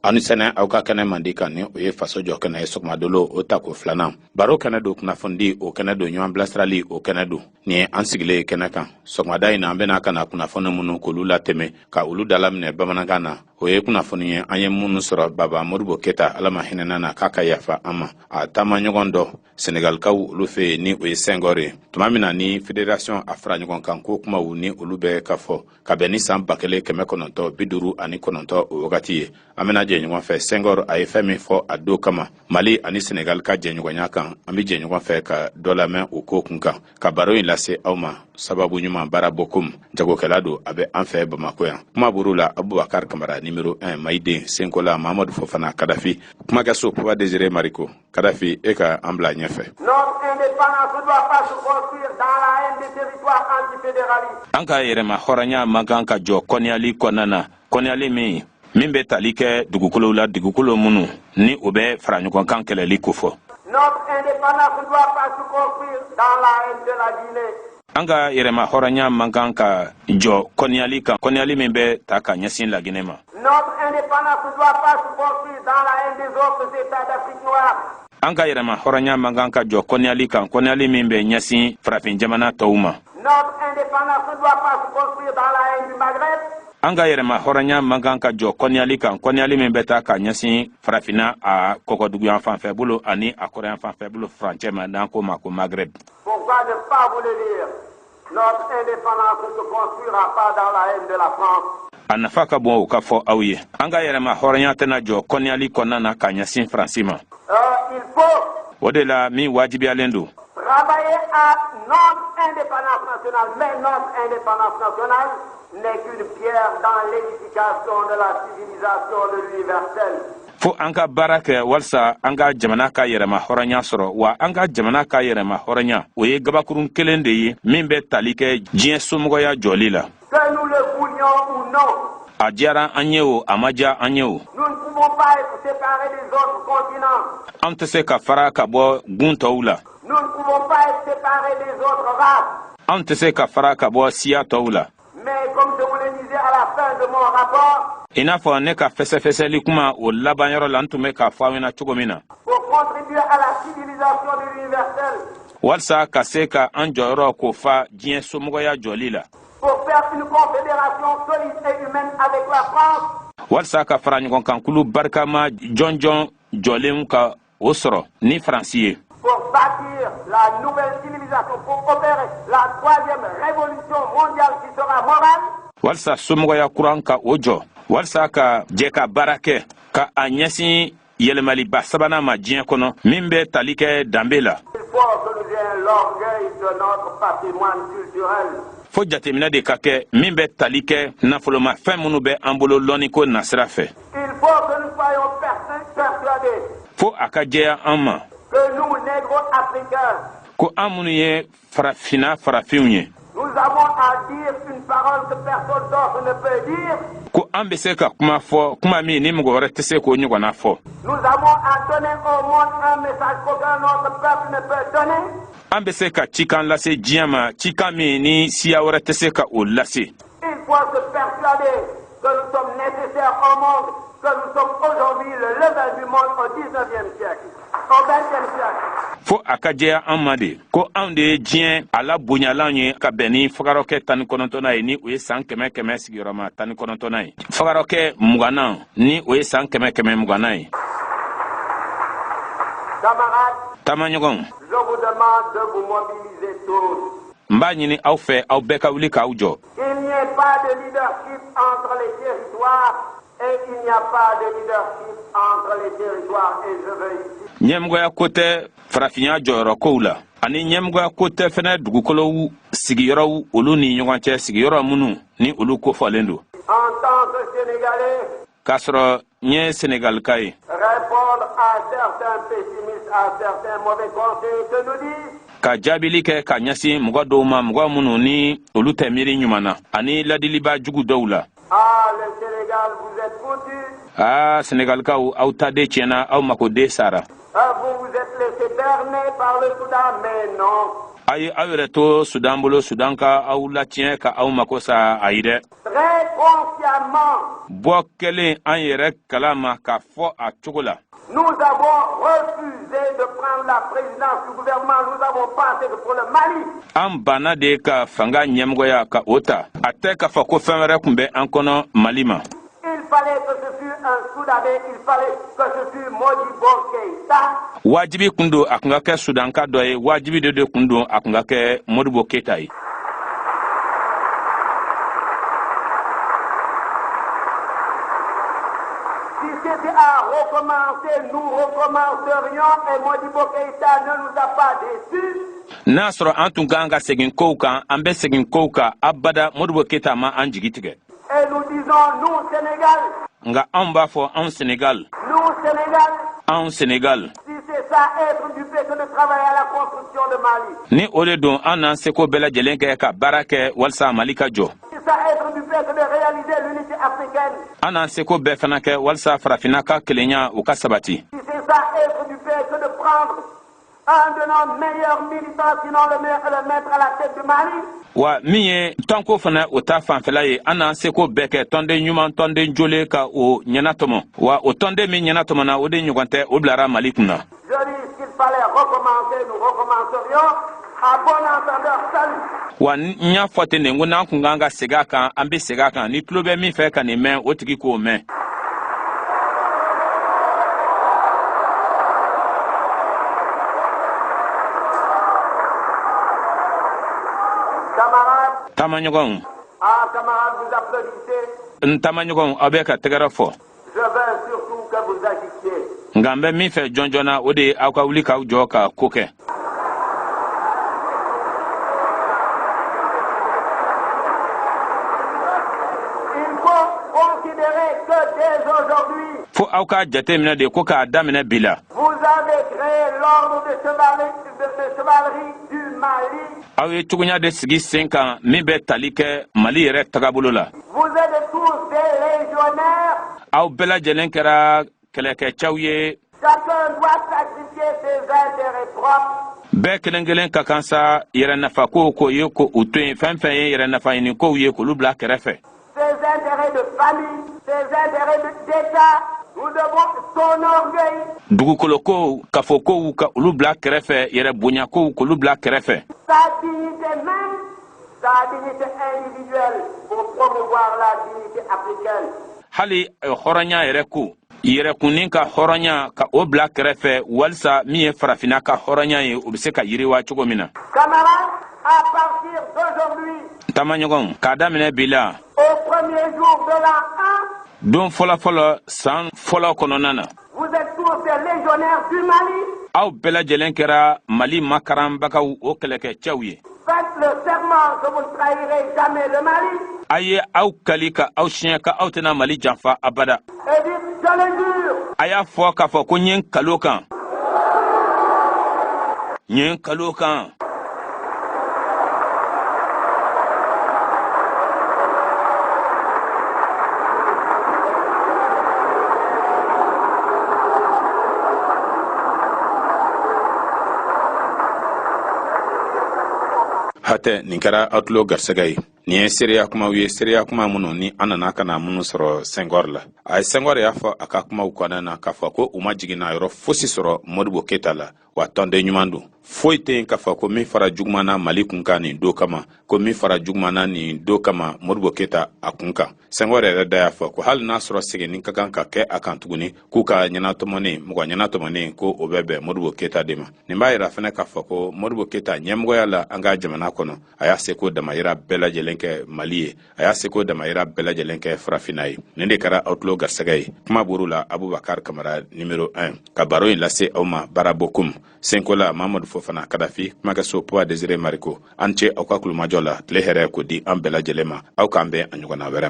Aw ni sɛnɛ aw ka kɛnɛ mandi kan, ni o ye Faso Jɔ Kɛnɛ ye, sɔgɔmadolo o tako filanan. Baro kɛnɛ don, kunnafonidi o kɛnɛ don, ɲɔgɔn bilasirali o kɛnɛ don. Nin ye an sigilen ye kɛnɛ kan sɔgɔmada in na. An bɛna ka na kunnafoni minnu k'olu latɛmɛ, ka olu dalaminɛ bamanankan na, o ye kunnafoni ye an ye minnu sɔrɔ Baba Modibo Keta, Ala ma hinɛna na, k'a ka yafa an ma, a taama ɲɔgɔn dɔ Senegalikaw olu fɛ yen, ni o ye Senghor ye. Tuma min na ni fédération a fara ɲɔgɔn kan ko kumaw ni olu bɛ ka fɔ ka bɛn ni san 1959 o wagati ye, an bɛna jɛ ɲɔgɔn fɛ Senghor a ye fɛn min fɔ a don kama Mali ani Senegal ka jɛɲɔgɔnya kan. An bɛ jɛ ɲɔgɔn fɛ ka dɔ lamɛn o ko kun kan, ka baro in lase aw ma. Sababu ɲuman baara bokum jagokɛla don, a bɛ an fɛ Bamako yan. Kuma buru la, Abubakar Kamara, numéro 1, Mayiden Senkola, Mamadu Fofana, Kadafi kumakɛso, Papa Désiré Mariko. Kadafi, e ka an bila ɲɛfɛ. Notre indépendance ne doit pas se construire dans la haine des territoires antifédéralistes. An ka yɛrɛma hɔrɔnya man kan ka jɔ kɔniyali kɔnɔna na, kɔniyali min bɛ tali kɛ dugukolow la, dugukolo minnu ni o bɛ fara ɲɔgɔn kan kɛlɛli kofɔ. Notre indépendance ne doit pas se construire dans la haine de la Guinée. An ka yɛrɛma hɔrɔnya man kan ka jɔ kɔniyali kan, kɔniyali min bɛ ta ka ɲɛsin Laginɛ ma. Notre indépendance ne doit pas se construire dans la haine des autres États d'Afrique noire. An ka yɛrɛma hɔrɔnya man kan ka jɔ kɔniyali kan, kɔniyali min bɛ ɲɛsin farafin jamana tɔw ma. Notre indépendance ne doit pas se construire dans la haine du Maghreb. An ka yɛrɛma hɔrɔnya man kan ka jɔ kɔniyali kan, kɔniyali min bɛ taa ka ɲɛsin farafinna a kɔkɔduguyan fanfɛ bolo ani a kɔrɔyan fanfɛ bolo furancɛ ma, n'an ko ma ko Maghreb. Pourquoi ne pas vous le dire? Notre indépendance ne se construira pas dans la haine de la France. A nafa ka bon o ka fɔ aw ye, an ka yɛrɛma hɔrɔnya tɛna jɔ kɔniyali kɔnɔna na ka ɲɛsin Faransi ma. Il faut O de la min wajibiyalen don, travailler à notre indépendance nationale, mais notre indépendance nationale n'est qu'une pierre dans l'édification de la civilisation de l'universel. Fo an ka baara kɛ walisa an ka jamana ka yɛrɛma hɔrɔnya sɔrɔ. Wa an ka jamana ka yɛrɛma hɔrɔnya, o ye gabakurun kelen de ye min bɛ tali kɛ diɲɛ somɔgɔya jɔli la. Que nous le voulions ou non, A diyara an ye o, a ma diya an ye o, nous ne pouvons pas être séparés des autres continents. an tɛ se ka fara ka bɔ gun tɔw la. Nous ne pouvons pas être séparés des autres races. An tɛ se ka fara ka bɔ siya tɔw la. Mais comme je vous le disais à la fin de mon rapport, I n'a fɔ ne ka fɛsɛfɛsɛli kuma o labanyɔrɔ la, n tun bɛ k'a fɔ aw ɲɛna cogo min na, pour contribuer à la civilisation de l'universel, walisa ka se ka an jɔyɔrɔ k'o fa diɲɛ somɔgɔya jɔli la, pour faire une confédération solide et humaine avec la France, walisa ka fara ɲɔgɔn kan kulu barikama jɔnjɔn jɔlenw ka o sɔrɔ ni Faransi ye, pour bâtir la nouvelle civilisation, pour opérer la troisième révolution mondiale qui sera morale, walisa somɔgɔya kuran ka o jɔ, walisa ka jɛ ka baara kɛ ka a ɲɛsin yɛlɛmaliba sabanan ma diɲɛ kɔnɔ min bɛ tali kɛ danbe la, il faut que nous ayons l'orgueil de notre patrimoine culturel. fo jateminɛ de ka kɛ min bɛ tali kɛ nafolomafɛn minnu bɛ an bolo lɔnniko nasira fɛ. Il faut que nous soyons persuadés Fo a ka jɛya an ma que nous, négro-africains, ko an minnu ye farafinna farafinw ye, nous avons à dire une parole que personne d'autre ne peut dire. ko an bɛ se ka kuma fɔ, kuma min ni mɔgɔ wɛrɛ tɛ se k'o ɲɔgɔnna fɔ. Nous avons à donner au monde un message qu'aucun autre peuple ne peut donner. An bɛ se ka cikan lase diɲɛ ma, cikan min ni siya wɛrɛ tɛ se ka o lase. Il faut se persuader que nous sommes nécessaires au monde, que nous sommes aujourd'hui le levain du monde au 19e siècle, au 20e siècle. Fo a ka jɛya an ma de ko anw de ye diɲɛ a la bonyalan ye, ka bɛn ni fagarɔkɛ 19nan ye, ni o ye san 100 199nan ye, fagarɔkɛ 20nan, ni o ye san 100 120nan ye. Camarades, Taamaɲɔgɔnw, je vous demande de vous mobiliser tous. n b'a ɲini aw fɛ, aw bɛɛ ka wuli k'aw jɔ. Il n'y a pas de leadership entre les territoires et il n'y a pas de leadership entre les territoires. Et je veux ici Ɲɛmɔgɔya ko tɛ farafinya jɔyɔrɔ kow la, ani ɲɛmɔgɔya ko tɛ fɛnɛ dugukolow sigiyɔrɔw olu ni ɲɔgɔn cɛ, sigiyɔrɔ minnu ni olu kofɔlen don. En tant que Sénégalais, K'a sɔrɔ n ye Senegalika ye, répondre à certains pessimistes, à certains mauvais conseils que nous disent ka jaabili kɛ ka ɲɛsin mɔgɔ dɔw ma, mɔgɔ minnu ni olu tɛ miiri ɲuman na, ani ladiliba jugu dɔw la: Ah, le Sénégal, vous êtes foutus. Aa, Senegalikaw, aw ta de tiɲɛna, aw makoden sara. Ah, vous vous êtes laissé berner par le Soudan, mais non. A ye aw yɛrɛ to Sudan bolo, Sudan ka aw latiɲɛ ka aw mako sa, ayi dɛ. Très consciemment, Bɔ kɛlen an yɛrɛ kalama k'a fɔ a cogo la, nous avons refusé de prendre la présidence du gouvernement. Nous avons pensé que pour le Mali, an banna de ka fanga ɲɛmɔgɔya ka o ta. A tɛ k'a fɔ ko fɛn wɛrɛ tun bɛ an kɔnɔ Mali ma. il fallait que ce fût un Soudanais, il fallait que ce fût Modibo Keïta. Wajibi kun don a kun ka kɛ Sudanka dɔ ye, wajibi de kun don a kun ka kɛ Modibo Keyita ye. Si c'était à recommencer, nous recommencerions et Modibo Keïta ne nous a pas déçus. N'a sɔrɔ an tun kan ka segin kow kan, an bɛ segin kow kan abada. Modibo Keyita ma an jigi tigɛ. Et nous disons, nous, Sénégal, Nka anw b'a fɔ, anw Senegal, nous, Sénégal, anw Senegal, si c'est ça être du fait que de travailler à la construction de Mali, ni o de don, an n'an seko bɛɛ lajɛlen kɛ ka baara kɛ walisa Mali ka jɔ, si c'est ça être du fait que de réaliser l'unité africaine, an n'an seko bɛɛ fana kɛ walisa Farafinna ka kelenya, o ka sabati, si c'est ça être du fait que de prendre un de nos meilleurs militants, sinon le meilleur, et le mettre à la tête du Mali, wa min ye tɔnko fana, o ta fanfɛla ye, an n'an seko bɛɛ kɛ tɔnden ɲuman, tɔnden jolen ka o ɲɛnatɔmɔ, wa o tɔnden min ɲɛnatɔmɔna, o de ɲɔgɔn tɛ, o bilara Mali kun na. Je dis qu'il fallait recommencer, nous recommencerions. À bon entendeur, salut. Wa n y'a fɔ ten de ko n'an kun kan ka segin a kan, an bɛ segin a kan. Ni tulo bɛ min fɛ ka nin mɛn, o tigi k'o mɛn. Camarades, Taamaɲɔgɔnw, ah camarades, vous applaudissez. n taamaɲɔgɔnw, aw bɛ ka tɛgɛrɛ fɔ. Je veux surtout que vous agissiez. Nka n bɛ min fɛ jɔn jɔn na, o de ye aw ka wuli k'aw jɔ ka ko kɛ. Il faut considérer que dès aujourd'hui, Fo aw k'a jate minɛ de ko k'a daminɛ bi la, vous avez créé l'ordre de chevalerie du Mali. aw ye cogoya de sigi sen kan min bɛ tali kɛ Mali yɛrɛ tagabolo la. Vous êtes tous des légionnaires. Aw bɛɛ lajɛlen kɛra kɛlɛkɛcɛw ye. Chacun doit sacrifier ses intérêts propres, Bɛɛ kelen kelen ka kan sa yɛrɛ nafakow k'o ye, ko u to yen, fɛn fɛn ye yɛrɛ nafa ɲini kow ye, k'olu bila kɛrɛfɛ, ses intérêts de famille, ses intérêts d'État. Nous devons son orgueil, dugukolokow, kafokow, ka olu bila kɛrɛfɛ, yɛrɛ bonyakow, k'olu bila kɛrɛfɛ, sa dignité même, sa dignité individuelle pour promouvoir la dignité africaine. Hali hɔrɔnya yɛrɛ ko, yɛrɛkunnin ka hɔrɔnya, ka o bila kɛrɛfɛ walisa min ye Farafinna ka hɔrɔnya ye, o bɛ se ka yiriwa cogo min na. Camarades, à partir d'aujourd'hui, Taamaɲɔgɔnw, k'a daminɛ bi la, au premier jour de l'an 1, don fɔlɔfɔlɔ san fɔlɔ kɔnɔna na, vous êtes tous des légionnaires du Mali. aw bɛɛ lajɛlen kɛra Mali makaranbagaw, o kɛlɛkɛcɛw ye. Faites le serment que vous ne trahirez jamais le Mali. A ye aw kali ka aw siɲɛ ka aw tɛna Mali janfa abada. Et dites, je le jure. A y'a fɔ k'a fɔ ko n ye n kalo kan, n ye n kalo kan. Hatɛ, nin kɛra aw tulo garisɛgɛ ye. Nin ye seereya kumaw ye, seereya kuma minnu ni an nana ka na minnu sɔrɔ Sɛngɔr la. A ye Sɛngɔr y'a fɔ a ka kumaw kɔnɔna na k'a fɔ ko u ma jiginna yɔrɔ fosi sɔrɔ Modibo Keyita la, wa tɔnden ɲuman don. Foyi tɛ yen k'a fɔ ko min fara juguman na Mali kun kan nin don kama, ko min fara juguman na nin don kama Modibo Keyita a kun kan. Sɛngɔr yɛrɛ da y'a fɔ ko hali n'a sɔrɔ seginni ka kan ka kɛ a kan tuguni, k'u ka ɲɛnatɔmɔnen, mɔgɔ ɲɛnatɔmɔnen, ko o bɛ bɛn Modibo Keyita de ma. Nin b'a yira fɛnɛ k'a fɔ ko Modibo Keyita ɲɛmɔgɔya la an ka jamana kɔnɔ, a y'a seko damayira bɛɛ lajɛlen kɛ Mali ye, a y'a seko damayira bɛɛ lajɛlen kɛ Farafinna ye. Nin de kɛra aw tulo garisɛgɛ ye. Kuma buru la, Abubakar Kamara numéro 1 ka baro in lase aw ma. Barabokum senkola Mamadu Fofana Kadafi, kumakɛso Puwa Desire Mariko. An ce aw ka kulumajɔ la. Tile hɛrɛ k'o di an bɛɛ lajɛlen ma. Aw k'an bɛn a ɲɔgɔnna wɛrɛ ma.